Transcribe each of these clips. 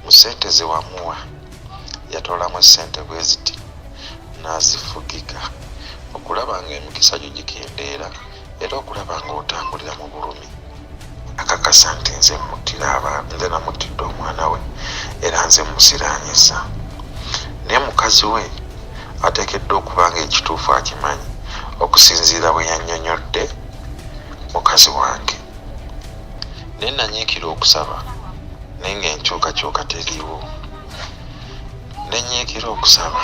Mu ssente ze wamuwa yatoolamu essente bwe ziti n'azifugika okulaba ng'emikisa gyo gikendeera era okulaba ng'otambulira mu bulumi. Akakasa nti nze mmuttira abaana, nze namuttidde omwana we era nze mmusiraanyizza. Naye mukazi we ateekeddwa okuba ng'ekituufu akimanyi okusinziira bwe yannyonyodde mukazi wange. Naye nanyiikira okusaba naye ng'enkyukakyuka teriiwo. Ne nnyiikira okusaba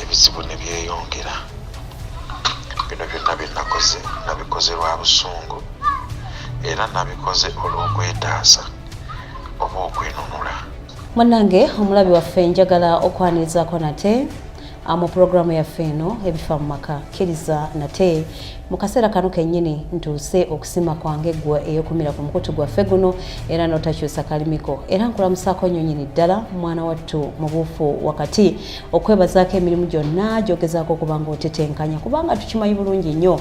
ebizibu ne byeyongera. Bino byonna bye nakoze nabikoze lwa busungu era nabikoze olw'okwetaasa oba okwenunula. Munnange omulabi waffe, njagala okwanirizaako nate mu pulogulaamu yaffe eno Ebifa mu Maka. Kkiriza nate mu kaseera kano kennyini ntuuse okusima kwange ggwe eyekumira ku mukutu gwaffe guno era n'otakyusa kalimiko, era nkulamusaako nnyo nnyini ddala mwana wattu mu buufu wakati okwebazaako emirimu gyonna gy'ogezaako okuba nga otetenkanya, kubanga tukimanyi bulungi nnyo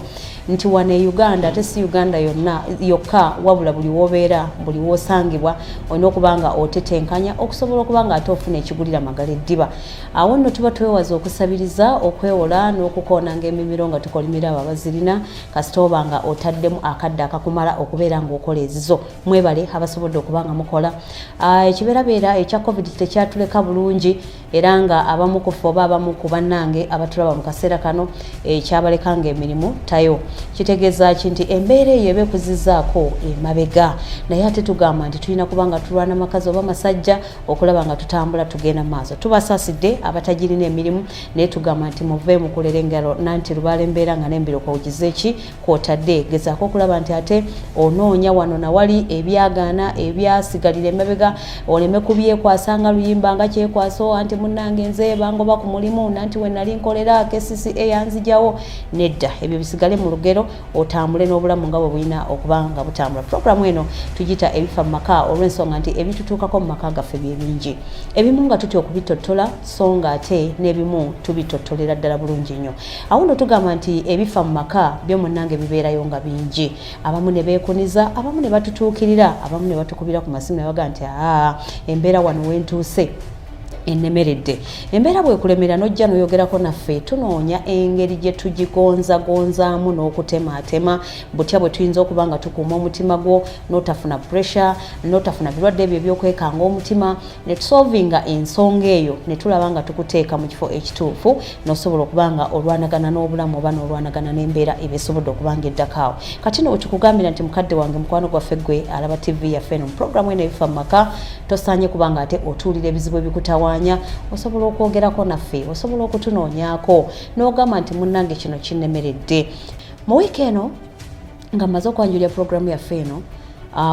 nti wano e Uganda, ate si Uganda yonna yokka, wabula buli wobeera, buli wosangibwa, olina okuba nga otetenkanya okusobola okuba nga ate ofuna ekigulira magala eddiba. Awo nno tuba twewaza okusabiriza, okwewola n'okukoonanga emimiro nga tukolimira abo abazirina, kasita oba nga otaddemu akadde akakumala okubeera ng'okola ezizo. Mwebale abasobodde okuba nga mukola. Ekibeerabeera ekya COVID tekyatuleka bulungi, era nga abamu kufe oba abamu ku bannange abatulaba mu kaseera kano ekyabaleka nga emirimu tayo. Kitegeeza ki? Nti embeera eyo eba ekuzizaako emabega, naye ate tugamba nti tulina kuba nga tulwana makazi oba masajja okulaba nga tutambula tugenda maaso. Tubasaasidde abatagirina emirimu, naye tugamba nti muve mukulera engalo nanti lubaala embeera nga n'embiro kwogize ki kwotadde. Gezaako okulaba nti ate onoonya wano nawali ebyagaana ebyasigalira emabega, oleme kubyekwasa nga luyimba nga kyekwaso anti munnange nze bangoba ku mulimu, nanti we nali nkolera KCCA yanzijawo. Nedda, ebyo bisigale mu lugero, otambule n'obulamu nga bwe bulina okuba nga butambula. Puroguramu eno tugiyita Ebifa mu Maka olw'ensonga nti ebitutuukako mu maka gaffe bye bingi, ebimu nga tutya okubitottola, so nga ate n'ebimu tubitottolera ddala bulungi nnyo. Awo nno tugamba nti ebifa mu maka byo munnange bibeerayo nga bingi, abamu ne beekuniza, abamu ne batutuukirira, abamu ne batukubira ku masimu ne bagamba nti aa, embeera wano wentuuse ennemeredde. Embeera bwekulemera n'ojja n'oyogerako naffe, tunoonya engeri gye tugigonzagonzaamu n'okutemaatema butya bwe tuyinza okuba nga tukuuma omutima gwo n'otafuna pressure, n'otafuna birwadde ebyo ebyokwekanga omutima, ne tusolvinga ensonga eyo ne tulaba nga tukuteeka mu kifo ekituufu n'osobola okuba nga olwanagana n'obulamu oba n'olwanagana n'embeera eba esobodde okuba nga eddako awo. Kati no wetukugambira nti mukadde wange, mukwano gwaffe, gwe alaba TV yaffe eno mu puroguramu eno Ebifa mu Maka, tosaanye kuba nga ate otuulira ebizibu ebikutawaanya. Osobola okwogerako naffe, osobola okutunoonyaako n'ogamba nti munnange kino kinnemeredde. Mu wiiki eno nga mmaze okwanjulira puroguramu yaffe eno,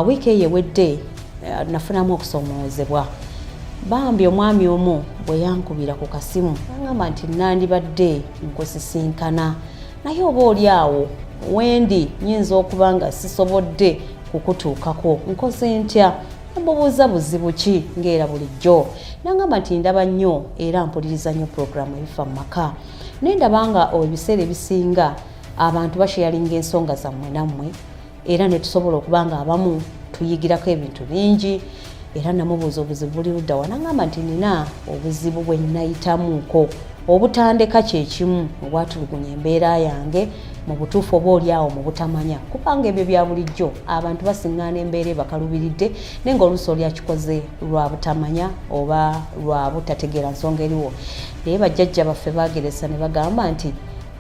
wiiki eyo ewedde, nafunamu okusoomoozebwa. Bambi omwami omu bwe yankubira ku kasimu nangamba nti nandibadde nkusisinkana, naye oba oli awo wendi nyinza okuba nga sisobodde kukutuukako, nkoze ntya? Mubuuza buzibu ki ng'era bulijjo, nangamba nti ndaba nnyo era mpuliriza nnyo puroguramu Ebifa mu Maka, naye ndaba nga ebiseera ebisinga abantu basheyalinga ensonga zammwe nammwe, era ne tusobola okuba nga abamu tuyigirako ebintu bingi. Era namubuuza obuzibu buli ludda wa, nangamba nti nina obuzibu bwe nayitamuuko obutandeka kyekimu obwatulugunya embeera yange mu butuufu oba oli awo mu butamanya, kubanga ebyo bya bulijjo, abantu basiŋŋaana embeera ebakalubiridde, naye nga oluusi oli akikoze lwa butamanya oba lwa butategeera nsonga eriwo. Naye bajjajja baffe baageresa ne bagamba nti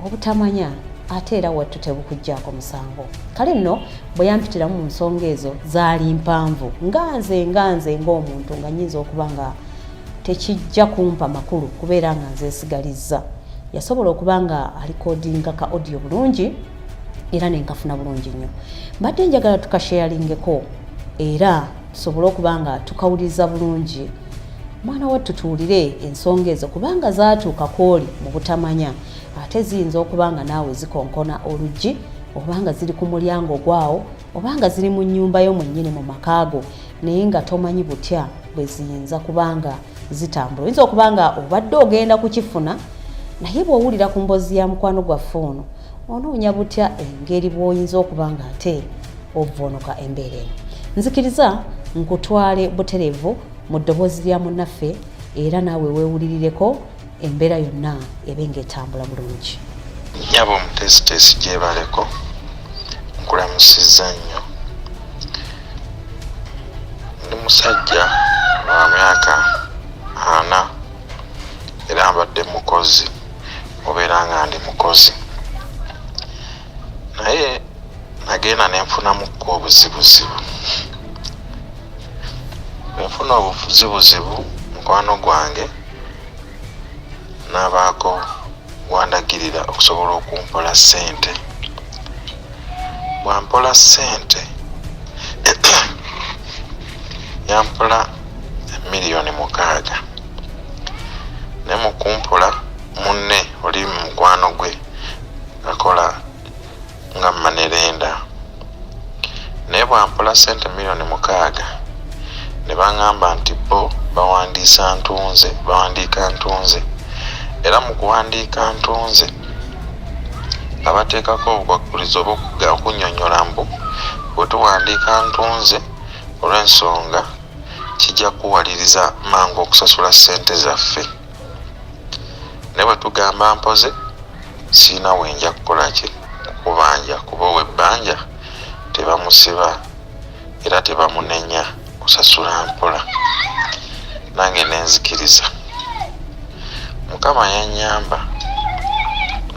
obutamanya ate era wattu tebukuggyako musango. Kale nno bwe yampitiramu mu nsonga ezo zaali mpanvu, nga nze ng'omuntu nga nnyinza okuba nga tekijja kumpa makulu kubeera nga nzeesigalizza, yasobola okuba nga alikodinga ka audio bulungi era nenkafuna bulungi nnyo. Mbadde njagala tukasharingeko era tusobole okuba nga tukawuliriza bulungi, mwana wattu, tuwulire ensonga ezo, kubanga zaatuuka kwoli mu butamanya, ate ziyinza okuba nga naawe zikonkona oluggi, oba nga ziri ku mulyango gwawo, oba nga ziri mu nnyumba yo mwennyini mu makaago, naye nga tomanyi butya bwe ziyinza kubanga zitambula. Oyinza okuba nga obadde ogenda kukifuna, naye bw'owulira ku mboozi ya mukwano gwaffe ono, onoonya butya engeri bw'oyinza okuba nga ate ovvuunuka embeera eno. Nzikiriza nkutwale butereevu. mu ddoboozi lya munnaffe, era naawe weewulirireko embeera yonna ebe ng'etambula bulungi. Nyabo omuteesiteesi, gyebaleko, nkulamusizza nnyo. Ndi musajja wa myaka 40 era mbadde mukozi, obeera nga ndi mukozi, naye nagenda nenfunamukko obuzibuzibu. Bwenfuna obuzibuzibu, mukwano gwange n'abaako gwandagirira okusobola okumpola ssente. Bwampola ssente, yampola 6 million, naye mukumpola munne oli mukwano gwe akola nga money lender, naye bwampola ssente 6 million ne baŋŋamba nti bo bawandiisa ntunze, bawandiika ntunze, era mu kuwandiika ntunze nga bateekako obukwakkulizo oba okunnyonnyola mbu bwe tuwandiika ntunze, olw'ensonga kijja kuwaliriza mangu okusasula ssente zaffe, naye bwe tugamba mpoze, siina wenja kukola ki kukubanja, kuba ow'ebbanja tebamusiba era tebamunenya, osasula mpola. Nange nenzikiriza. Mukama yanyamba,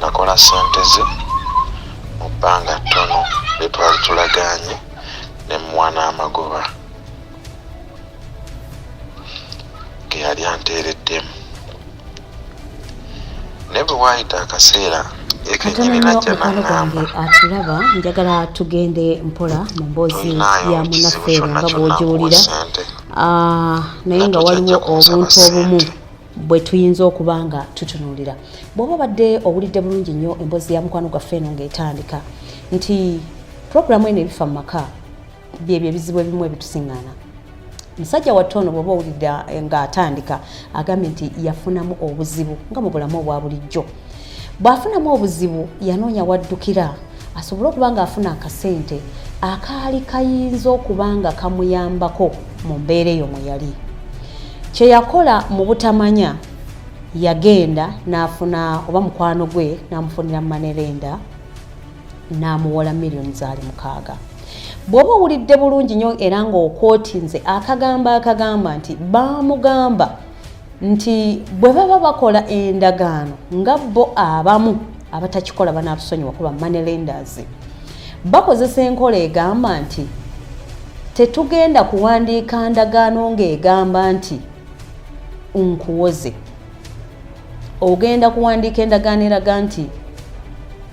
nakola ssente ze mu bbanga ttono lye twali tulagaanye, ne mmuwa n'amagoba ge yali anteereddemu. Naye bwe waayita akaseera, ye Katono kennyini nnyo, najja mukwano n'aŋŋamba, gwange atulaba, njagala tugende mpola mu mboozi "Tolinaayo ya kizibu munnaffe eno kyonna nga kyonna nkuwa bw'ogiwulira. ssente, Ah, naye nga nga waliwo tokyajja kunsaba obuntu obumu ssente." bwe tuyinza okuba nga tutunuulira. Bw'oba obadde owulidde bulungi nnyo emboozi ya mukwano gwaffe eno ng'etandika nti puroguramu eno Ebifa mu Maka, byebyo ebizibu ebimu ebitusiŋŋaana. Musajja wattu ono, bw'oba owulidde ng'atandika, agambye nti yafunamu obuzibu nga mu bulamu obwa bulijjo. Bw'afunamu obuzibu, yanoonya waddukira asobole okuba ng'afuna akasente akaali kayinza okuba nga kamuyambako mu mbeera eyo mwe yali. Kye yakola mu butamanya, yagenda n'afuna oba mukwano gwe n'amufunira money lender, n'amuwola 6 million. Bw'oba owulidde bulungi nnyo era ng'okwotinze akagamba akagamba nti baamugamba nti bwe baba bakola endagaano, nga bo abamu abatakikola banaatusonyiwa, kuba money lenders bakozesa enkola egamba nti tetugenda kuwandiika ndagaano ng'egamba nti nkuwoze, ogenda kuwandiika endagaano eraga nti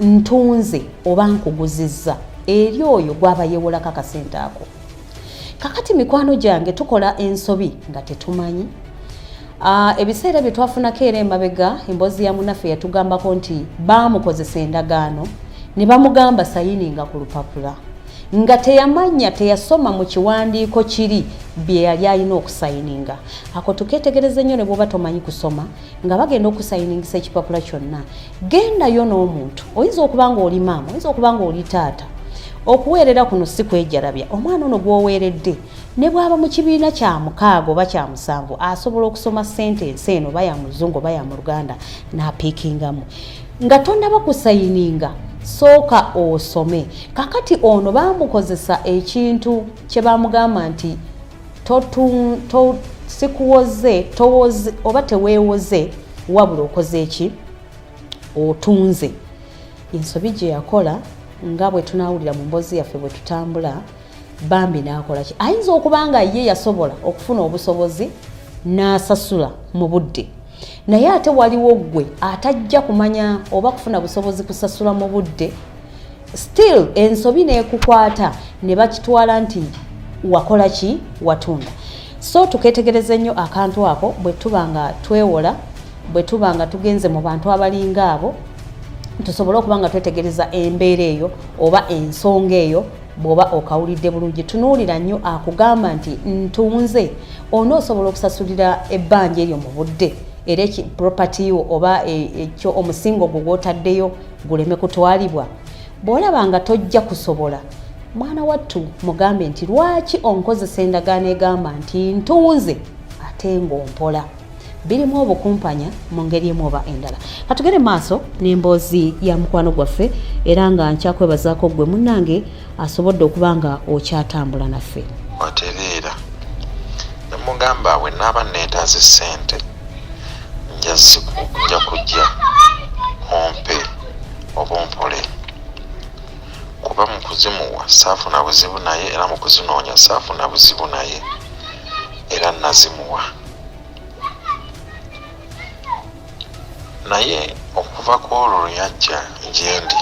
ntunze oba nkuguzizza eri oyo gwaba yeewolako akasente ako. Kakati mikwano gyange, tukola ensobi nga tetumanyi. Ebiseera bye twafunako era emabega, emboozi ya munaffe yatugambako nti baamukozesa endagaano ne bamugamba sayininga ku lupapula, nga teyamanya, teyasoma mu kiwandiiko kiri bye yali alina okusayininga. Ako tuketegereze nnyo. Ne bw'oba tomanyi kusoma, nga bagenda okusayiningisa ekipapula kyonna, gendayo n'omuntu. Oyinza okuba nga oli maama, oyinza okuba nga oli taata. Okuweerera kuno si kwejalabya. Omwana ono gw'oweeredde, ne bw'aba mu kibiina kya mukaaga oba kya musanvu, asobola okusoma sentensi eno, oba ya muzungu oba ya mu Luganda, n'apiikingamu. Nga tonnaba kusayininga, sooka osome. Kakati ono baamukozesa ekintu kye bamugamba nti sikuwoze, towoze oba teweewoze, wabula okoze eki? Otunze. Ensobi gye yakola, nga bwe tunaawulira mu mboozi yaffe bwe tutambula, bambi n'akola ki? Ayinza okuba nga ye yasobola okufuna obusobozi n'asasula mu budde, naye ate waliwo ggwe atajja kumanya oba kufuna busobozi kusasula mu budde, still ensobi n'ekukwata ne bakitwala nti wakola ki? Watunda. So tuketegereze nnyo akantu ako bwe tuba nga twewola, bwe tuba nga tugenze mu bantu abalinga abo, tusobole okuba nga twetegereza embeera eyo oba ensonga eyo. Bw'oba okawulidde bulungi, tunuulira nnyo akugamba nti ntunze, onoosobola okusasulira ebbanja eryo mu budde, era property yo oba ekyo omusingo gwo gw'otaddeyo guleme kutwalibwa. Bw'olaba nga tojja kusobola, mwana wattu, mugambe nti lwaki onkozesa endagaano egamba nti ntunze? ate ng'ompola birimu obukumpanya mu ngeri emu oba endala. Katugende maaso n'emboozi ya mukwano gwaffe, era nga nkyakwebazaako ggwe munnange asobodde okuba nga okyatambula naffe. Watereera ne mugamba bwe naaba neetaaze ssente nja kujja ompe oba ompole, kuba mu kuzimuwa saafuna buzibu naye, era mu kuzinoonya saafuna buzibu naye, era nazimuwa. Naye okuva ku olwo lwe yajja gye ndi,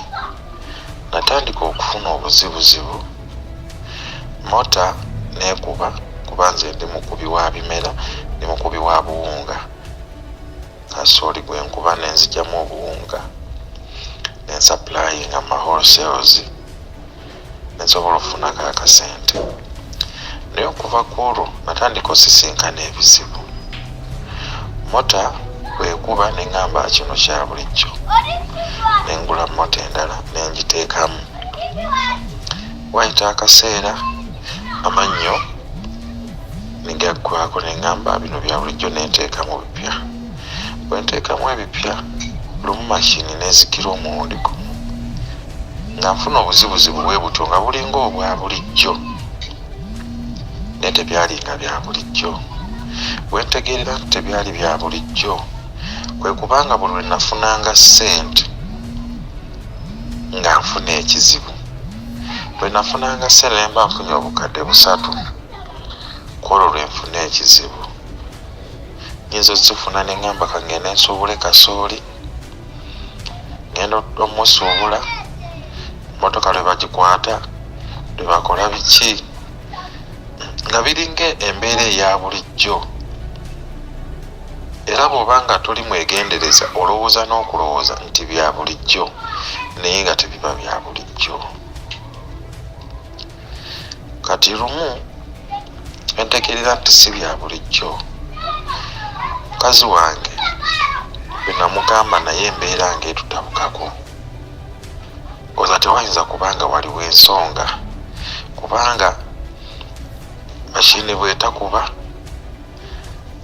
natandika okufuna obuzibuzibu, mota neekuba, kuba nze ndi mukubi wa bimera, ndi mukubi wa buwunga. Kasooli gwe nkuba ne nzigyamu obuwunga ne nsupplyinga mu ma wholesales ne nsobola okufunako akasente. Naye okuva ku olwo natandika osisinkana ebizibu. Mota bwekuba ne ŋŋamba kino kya bulijjo, ne ngula mota endala ne ngiteekamu. Wayita akaseera amannyo ne gaggwako ne ŋŋamba bino bya bulijjo, ne nteekamu bipya. Bwe nteekamu ebipya, lumu mashini n'ezikira omulundi gumu, nga nfuna obuzibuzibu bwe butyo nga bulinga obwa bulijjo, naye tebyalinga bya bulijjo. Bwe ntegeerera nti tebyali bya bulijjo, kwe kubanga buli lwe nafunanga ssente nga nfuna ekizibu. Bwe nafunanga ssente ne mba nfunye obukadde 300, ku olwo lwe nfuna ekizibu. Nyinza ozifuna ne ŋŋamba ka ŋŋende nsuubule kasooli, ŋŋenda omusuubula, mmotoka lwe bagikwata, lwe bakola biki, nga biringa embeera eya bulijjo. Era bw'oba nga toli mwegendereza, olowooza n'okulowooza nti bya bulijjo, naye nga tebiba bya bulijjo. Kati lumu entegeerera nti si bya bulijjo, mukazi wange bwe namugamba, naye embeera ng'etutabukako, oza tewayinza kubanga waliwo ensonga, kubanga mashini bw'etakuba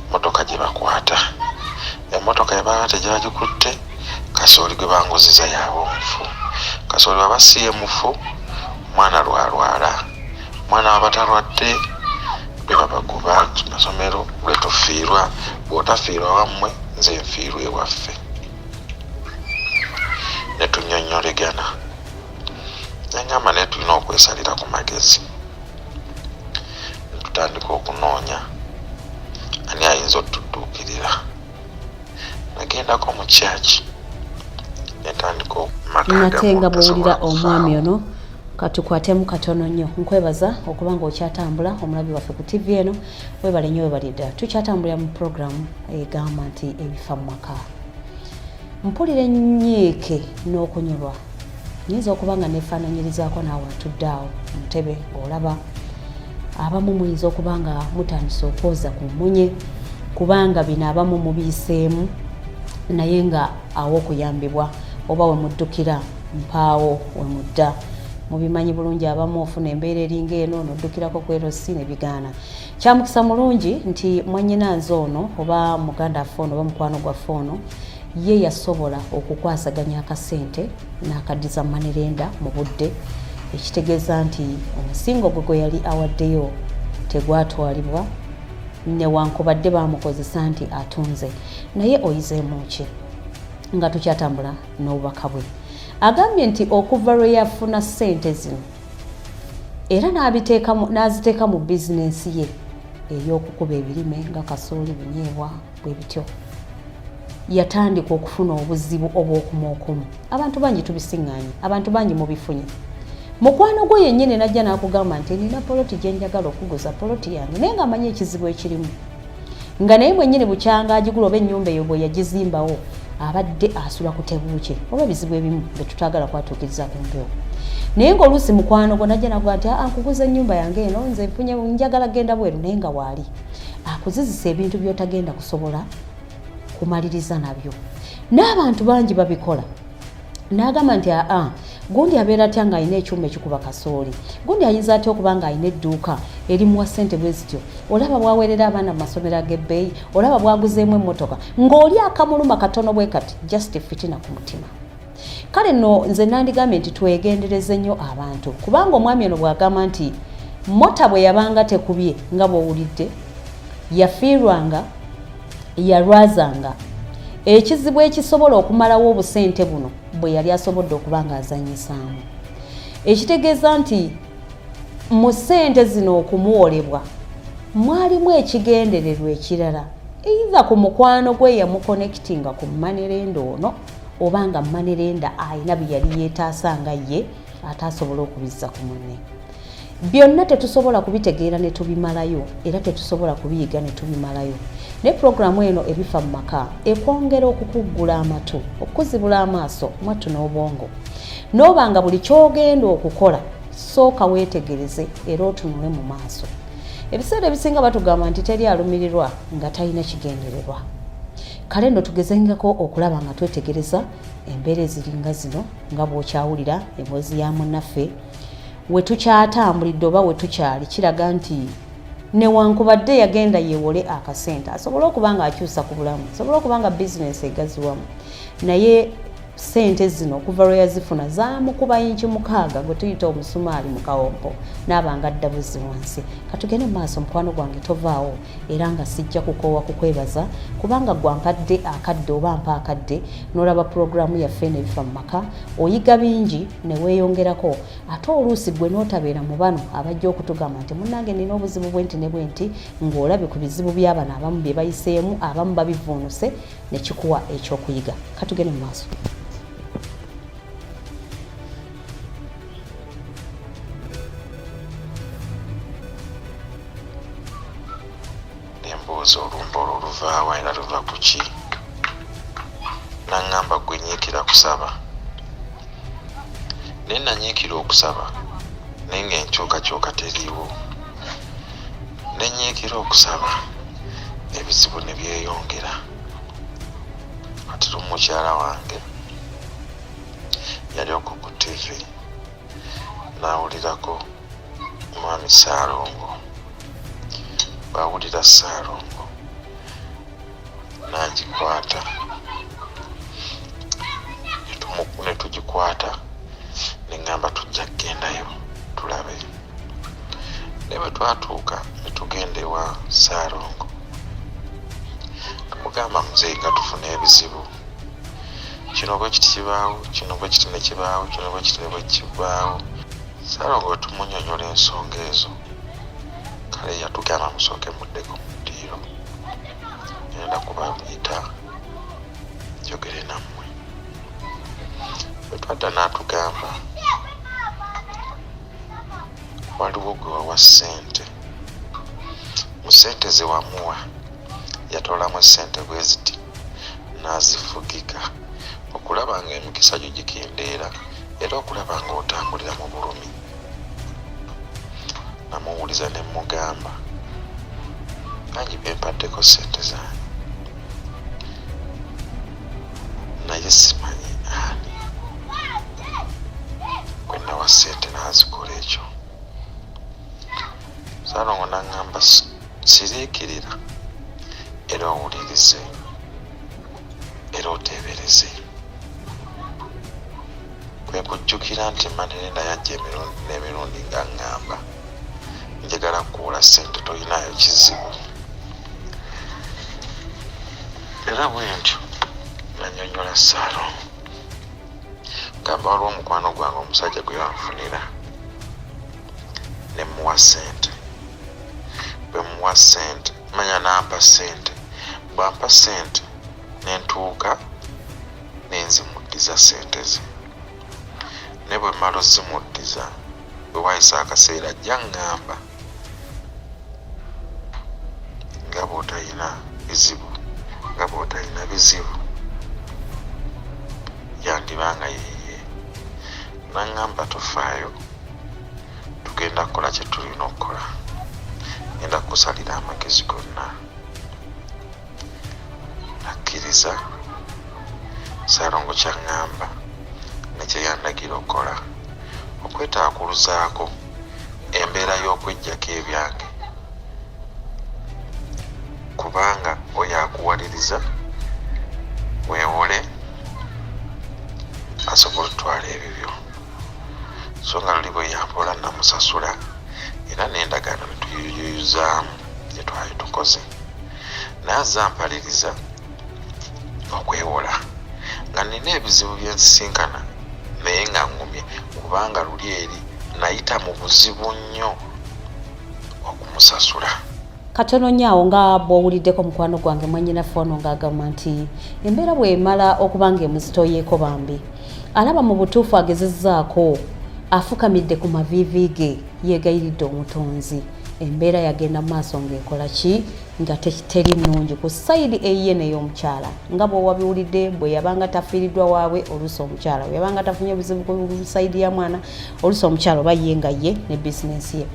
mmotoka gye bakwata, emmotoka ebaba tegyagikutte, kasooli gwe banguziza yaaba omufu. Kasooli bw'aba si ye mufu, omwana lwalwala, omwana waba talwadde lwe babagoba ku masomero, lwe tufiirwa. Bw'otafiirwa wammwe, nze nfiirwa ewaffe. Ne tunnyonnyolegana, ne ŋŋamba naye tulina okwesalira ku magezi. Ne tutandika okunoonya ani ayinza otudduukirira. Nagendako mu kyaki, netandika. Nate nga bw'owulira omwami ono, katukwatemu katono nnyo. Nkwebaza okuba nga okyatambula, omulabi waffe ku TV eno. Webale nnyo, webale ddala. Tukyatambulira mu puroguramu egamba nti Ebifa mu Maka. Mpulira ennyiike n'okunyolwa. Nyinza okuba nga neefaananyirizaako naawe atudde awo mu ntebe ng'olaba. Abamu muyinza okuba nga mutandise okwoza ku mmunye, kubanga bino abamu mubiyiseemu, naye nga aw'okuyambibwa oba we muddukira mpaawo we mudda. Mubimanyi bulungi, abamu ofuna embeera eringa eno noddukirako ku LC ne bigaana. Kyamukisa mulungi nti mwannyinanze ono oba muganda affe ono oba mukwano gwaffe ono ye yasobola okukwasaganya akasente n'akaddiza money lender mu budde, ekitegeeza nti omusingo gwe gwe yali awaddeyo tegwatwalibwa, newankubadde bamukozesa nti atunze. Naye oyizeemu ki nga tukyatambula n'obubaka bwe? Agambye nti okuva lwe yafuna ssente zino era n'aziteeka mu bizinensi ye ey'okukuba ebirime nga kasooli, binyeebwa, bwe bityo, yatandika okufuna obuzibu obw'okumu okumu. Abantu bangi tubisiŋŋaanye, abantu bangi mubifunye. Mukwano gwo yennyini najja n'akugamba nti nina poloti gye njagala okuguza, poloti yange, naye ng'amanyi ekizibu ekirimu, nga naye mwennyini bukyanga agigula oba ennyumba eyo bwe yagizimbawo abadde asula ku tebuukye oba ebizibu ebimu bye tutaagala kwatuukiriza ku mpewo. Naye ng'oluusi mukwano gwo najja nakuga nti aa, nkuguza ennyumba yange eno, nze nfunye, njagala genda bweru, naye nga waali akuzizisa ebintu by'otagenda kusobola kumaliriza nabyo. N'abantu bangi babikola. N'agamba nti aa, Gundi abeera atya ng'alina ekyuma ekikuba kasooli? Gundi ayinza atya okuba ng'alina edduuka erimuwa ssente bwe zityo? Olaba bw'aweerera abaana mu masomero ag'ebbeeyi, olaba bw'aguzeemu emmotoka, ng'oli akamuluma katono bwe kati, just fitina ku mutima. Kale nno nze nandigambye nti twegendereze nnyo abantu, kubanga omwami ono bw'agamba nti mota bwe yabanga tekubye nga bw'owulidde, yafiirwanga, yalwazanga, ekizibu ekisobola okumalawo obusente buno bwe yali asobodde okuba ng'azannyisaamu, ekitegeeza nti mu ssente zino okumuwolebwa mwalimu ekigendererwa ekirala, either ku mukwano gwe yamukonekitinga ku manerenda ono, oba nga manerenda alina bye yali yeetaasa nga ye ate asobola okubizza ku munne. Byonna tetusobola kubitegeera ne tubimalayo, era tetusobola kubiyiga ne tubimalayo, naye pulogulaamu eno Ebifa mu Maka ekwongera okukuggula amatu, okukuzibula amaaso mwattu n'obwongo, n'oba nga buli ky'ogenda okukola sooka weetegereze era otunule mu maaso. Ebiseera ebisinga batugamba nti teri alumirirwa nga talina kigendererwa. Kale nno tugezengako okulaba nga twetegereza embeera eziringa zino, nga bw'okyawulira emboozi ya munnaffe we tukyatambulidde oba we tukyali, kiraga nti newankubadde yagenda yeewole akasente asobole okuba nga akyusa ku bulamu, asobole okuba nga bizinensi egaziwamu, naye sente zino okuva lwe yazifuna zamukuba yinki 6 gwe tuyita omusumaali mu kawompo, n'aba nga adda buzzi wansi. Katugende mu maaso, mukwano gwange, tovaawo, era nga sijja kukoowa kukwebaza kubanga gwampadde akadde oba mpa akadde n'olaba pulogulaamu yaffe eno Ebifa mu Maka. Oyiga bingi ne weeyongerako, ate oluusi gwe n'otabeera mu bano abajja okutugamba nti munnange nina obuzibu bwe nti ne bwe nti, ng'olabye ku bizibu by'abano abamu bye bayiseemu, abamu babivuunuse ne kikuwa ekyokuyiga. Katugende mu maaso. Nembuuza olumbe olwo luvaawa era luva ku ki? Naŋŋamba gwe nyiikira kusaba, naye nanyiikira okusaba naye ng'enkyukakyuka teriiwo. Ne nyiikira okusaba ebizibu ne byeyongera. Kati lumu mukyala wange yali okwo ku ttivi n'awulirako mwami Ssaalongo. Bw'awulira Ssaalongo n'agikwata ne tugikwata, ne ŋŋamba tujja kugendayo tulabe. Naye bwe twatuuka ne tugenda ewa Ssaalongo, tumugamba muzeeyi nga tufuna ebizibu, kino bwe kiti kibaawo, kino bwe kiti ne kibaawo, kino bwe kiti ne bwe kibaawo. Ssaalongo bwe tumunyonyola ensonga ezo, kale yatugamba musooke muddeko mu ddiiro, ngenda kubayita njogere nammwe. Bwe twadda n'atugamba waliwo gwe wawa ssente, mu ssente ze wamuwa yatoolamu essente bwe ziti n'azifugika okulaba ng'emikisa gyo gikendeera era okulaba ng'otambulira mu bulumi. Namuwuliza ne mmugamba bangi be mpaddeko ssente zange naye simanyi ani gwe nawa ssente n'azikola ekyo. Ssaalongo n'aŋŋamba siriikirira era owulirize era oteebereze. Kwe kujjukira nti Manerenda yajja emirundi n'emirundi ng'aŋŋamba njagala kukuwola ssente tolinaayo kizibu. Era bwentyo nanyonyola Ssaalongo ngamba waliwo omukwano gwange omusajja gwe yanfunira ne mmuwa ssente. Bwe mmuwa ssente manya n'ampa ssente, bw'ampa ssente ne ntuuka ne nzimuddiza ssente ze. Naye bwe mmala ozimuddiza bwe wayisa akaseera ajja aŋŋamba nga bw'otalina bizibu, nga bw'otalina bizibu yandiba nga yeye. N'aŋŋamba tofaayo tugenda kukola kye tulina okukola, ngenda kukusalira amagezi gonna. Nakkiriza Ssaalongo ky'aŋŋamba ne ne kye yandagira okukola okwetaakuluzaako embeera y'okweggyako ebyange kubanga oyo akuwaliriza weewole asobola otwala ebibyo. So nga luli bwe yampola namusasula era n'endagaano ne tuyuyuzaamu gye twali tukoze, naye azze ampaliriza okwewola nga nina ebizibu bye nsisinkana, naye nga ngumye kubanga luli eri nayita mu buzibu nnyo okumusasula. Katono nnyo awo nga bw'owuliddeko mukwano gwange mwannyinaffe ono ng'agamba nti embeera bw'emala okuba ng'emuzitoyeeko, bambi alaba mu butuufu agezezzaako, afukamidde ku maviivi ge, yeegayiridde Omutonzi. Embeera yagenda mu maaso ng'ekola ki, nga teri nnungi ku side eyiye n'ey'omukyala, nga bw'owabiwulidde bwe yabanga tafiiriddwa waabwe, oluusi omukyala bwe yabanga tafunye buzibu ku side ya mwana, oluusi omukyala oba ye nga ye ne bizinensi ye.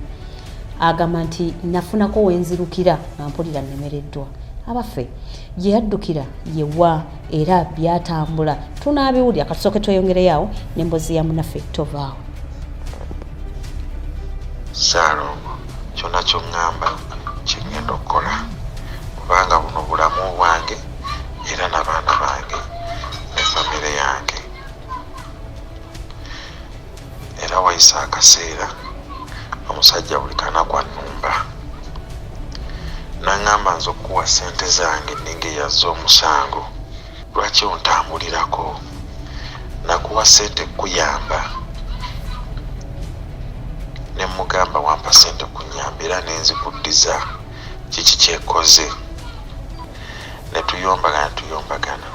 Agamba nti nafunako wenzirukira nga mpulira nnemereddwa. Abaffe, gye yaddukira yewa era byatambula tunaabiwulira. Katusooke tweyongereyo awo n'emboozi ya munaffe, tovaawo. Ssaalongo, kyonna ky'oŋŋamba kye ŋŋenda okukola kubanga buno bulamu bwange era n'abaana bange ne famire yange. Era wayise akaseera, omusajja buli kanaku annumba n'aŋŋamba nze okukuwa ssente zange nninga eyazza omusango. Lwaki ontambulirako? Nakuwa ssente kukuyamba. Ne mmugamba wampa ssente kunnyamba era ne nzikuddiza, kiki kyekoze? Ne tuyombagana ne tuyombagana.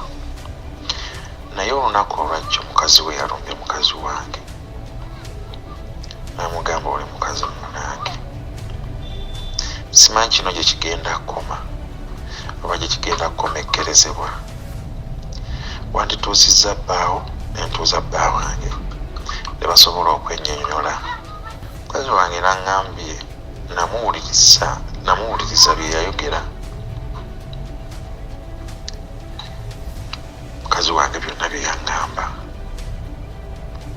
Naye olunaku olwajjo mukazi we yalumbye mukazi wange n'amugamba oli mukazi munnange. Simanyi kino gye kigenda kukoma oba gye kigenda kukomekkerezebwa. Wandituusizza bbaawo ne ntuuza bba wange ne basobola okwennyonnyola. Mukazi wange n'aŋŋambye namuwuliriza namuwuliriza bye yayogera. Mukazi wange byonna bye yaŋŋamba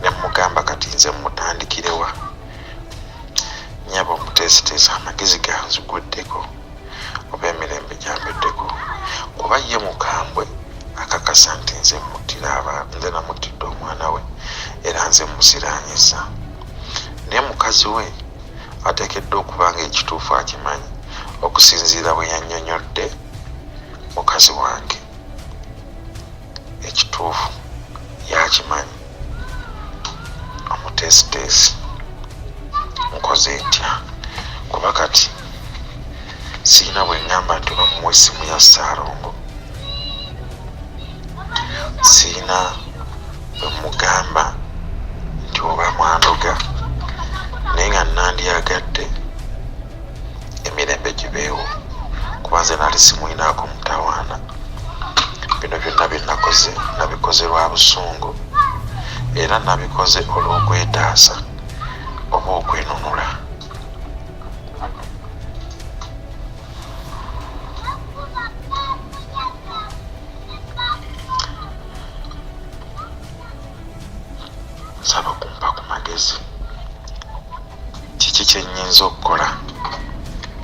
ne mmugamba kati nze mmutandikirewa? Nnyabo omuteesiteesi, amagezi ganzigweddeko oba emirembe gyambeddeko kuba ye mukambwe, akakasa nti nze mmuttira abaana, nze namuttidde omwana we era nze mmusiraanyizza. Naye mukazi we ateekeddwa okuba ng'ekituufu akimanyi okusinziira bwe yannyonnyodde mukazi wange. Ekituufu yakimanyi. Omuteesiteesi, nkoze ntya? Kuba kati sirina bwe ŋŋamba nti oba muwe essimu ya Ssaalongo, sirina bwe mugamba nti oba mwandoga, naye nga nandyagadde emirembe gibeewo kuba nze nali simulinaako mutawaana. Bino byonna bye nakoze nabikoze lwa busungu era nabikoze olw'okwetaasa oba okwenunula. Nsaba kumpa ku magezi. Kiki kye nnyinza okukola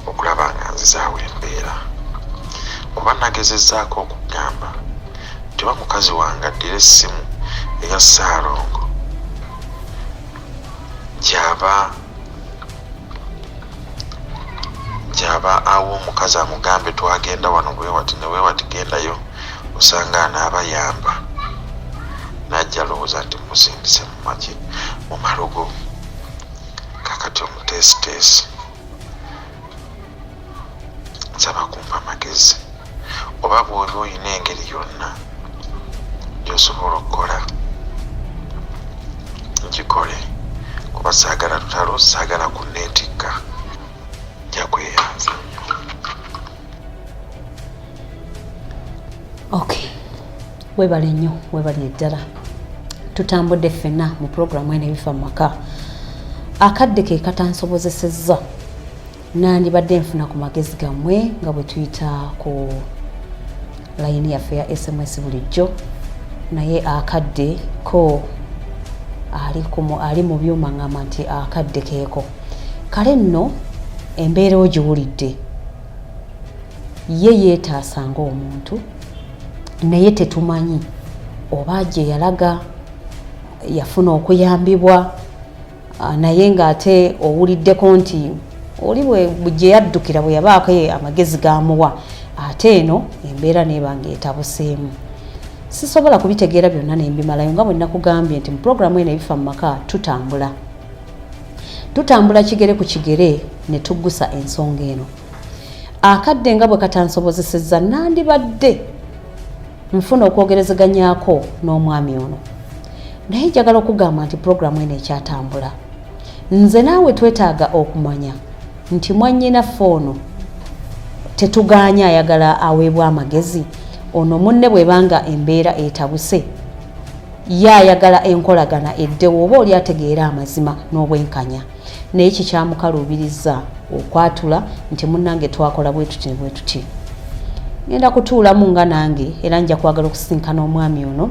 okulaba nga nzizaawo embeera? Kuba nagezezzaako okugamba nti oba mukazi wange addire essimu eya Ssaalongo gy'aba gy'aba awa omukazi amugambe twagenda wano bwe wati ne bwe wati, gendayo osanga anaabayamba. N'ajja alowooza nti mmusindise mu maki mu malogo. Kaakati omuteesiteesi, nsaba kumpa magezi oba bw'oba olina engeri yonna gy'osobola okukola ngikole kuba saagala lutalo, saagala kunneetikka. Nja kweyanza nnyo. Okay, webale nnyo, webalire ddala. Tutambudde ffenna mu pulogulaamu eno ebifa mu maka. Akadde ke katansobozesezza, nandibadde nfuna ku magezi gammwe nga bwe tuyita ku layini yaffe ya SMS bulijjo, naye akadde ko Ali mu byuma ngamba nti akadde keeko. Kale nno embeera ogiwulidde, ye yeetaasa ng'omuntu, naye tetumanyi oba gye yalaga yafuna okuyambibwa, naye ng'ate owuliddeko nti oli gye yaddukira bwe yabaako amagezi gamuwa, ate eno embeera neeba ng'etabuseemu. Sisobola kubitegeera byonna nembimalayo, nga bwe nakugambye nti mu puroguramu eno Ebifa mu Maka tutambula kigere ku kigere ne tuggusa ensonga eno. Akadde nga bwe katansobozesezza, nandibadde nfuna okwogerezeganyako n'omwami ono, naye njagala okugamba nti puroguramu eno ekyatambula. Nze naawe twetaaga okumanya nti mwannyinaffe ono tetuganya, ayagala aweebwa amagezi. Ono munne bwebanga embeera etabuse, ye ayagala enkolagana eddewo, oba oli ategeera amazima n'obwenkanya, naye kikyamukaluubiriza okwatula nti munnange twakola bwe tuti ne bwe tuti. Ngenda kutuulamu nga nange era nja kwagala okusisinkana omwami ono,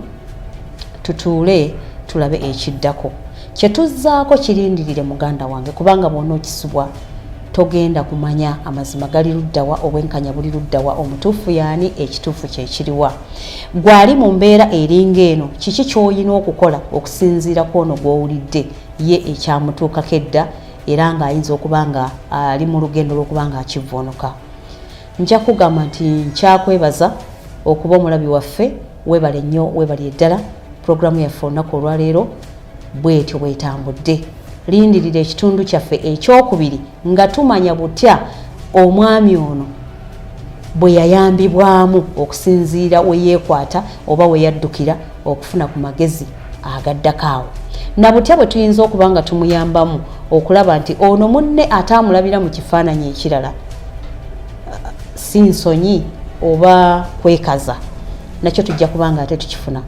tutuule tulabe ekiddako. Kyetuzzaako kirindirire, muganda wange, kubanga bw'ona okisubwa togenda kumanya amazima gali luddawa, obwenkanya buli luddawa, omutuufu yaani, ekituufu kyekiriwa. Gwali mu mbeera eringa eno, kiki ky'olina okukola okusinziira ku ono gw'owulidde ye ekyamutuukako edda, era ng'ayinza okuba nga ali mu lugendo lw'okuba nga akivvuunuka? Nja kugamba nti nkyakwebaza okuba omulabi waffe. Weebale nnyo, weebali eddala. Puroguramu yaffe olunaku olwaleero bwetyo bwetambudde. Lindirira ekitundu kyaffe ekyokubiri nga tumanya butya omwami ono bwe yayambibwamu okusinziira we yeekwata oba we yaddukira okufuna ku magezi agaddako awo, na butya bwe tuyinza okuba nga tumuyambamu okulaba nti ono munne ate amulabira mu kifaananyi ekirala, si nsonyi oba kwekaza. Nakyo tujja kuba nga ate tukifuna.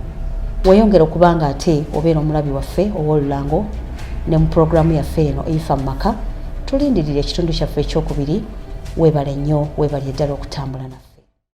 Weyongera okuba nga ate obeera omulabi waffe ow'olulango ne mu puroguramu yaffe eno Ebifa mu Maka. Tulindirira ekitundu kyaffe ekyokubiri. Weebale nnyo, weebali eddala okutambula naffe.